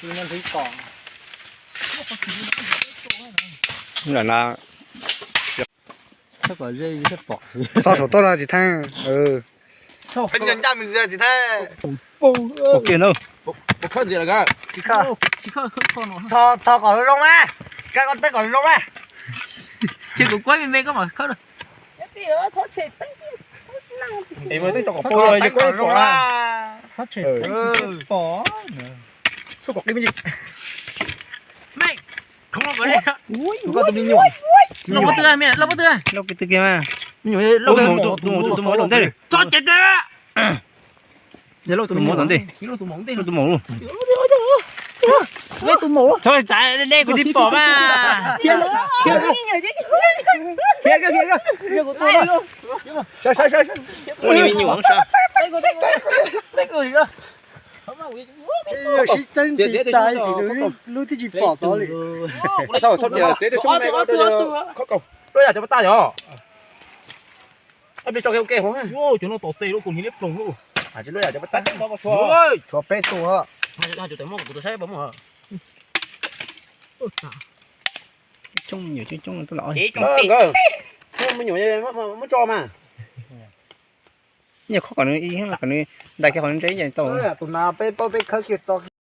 Txo saum toj no txiv Theej. Txiv Theej. Txo kom zoo zoo mas. Koj koj teb kom zoo zoo mas. Ces kuv kuab me me koj mam khawb. Loj pob twg, loj pob twg. Tus mus, tus mus tom ntej. Tso cev tes. Tus mus tom ntej. Tus mus. Txhob txav, deb kuv twb pom mas. Ua li me nyuam sav. Sib txeeb tsis tas xwb, lub twb tsis pom tod li. Txhob tias tsev twb xub me ko rau yog khob kaus, lub yam cov pas tag yog. Ab, peb tso ke ua ke hov. Cov no tom tes lub kuv nyiam liab ploog lub. Tsis lub yam cov pas tag. Tshuav peb tug. Coob me nyuam coob coob tuaj los. Nkawd, me nyuam muab tso mas. Nyiam khob kom nws ib, kom nws ntais kiag qhov ntse tau. Tus no peb paub peb khawb kiag txo.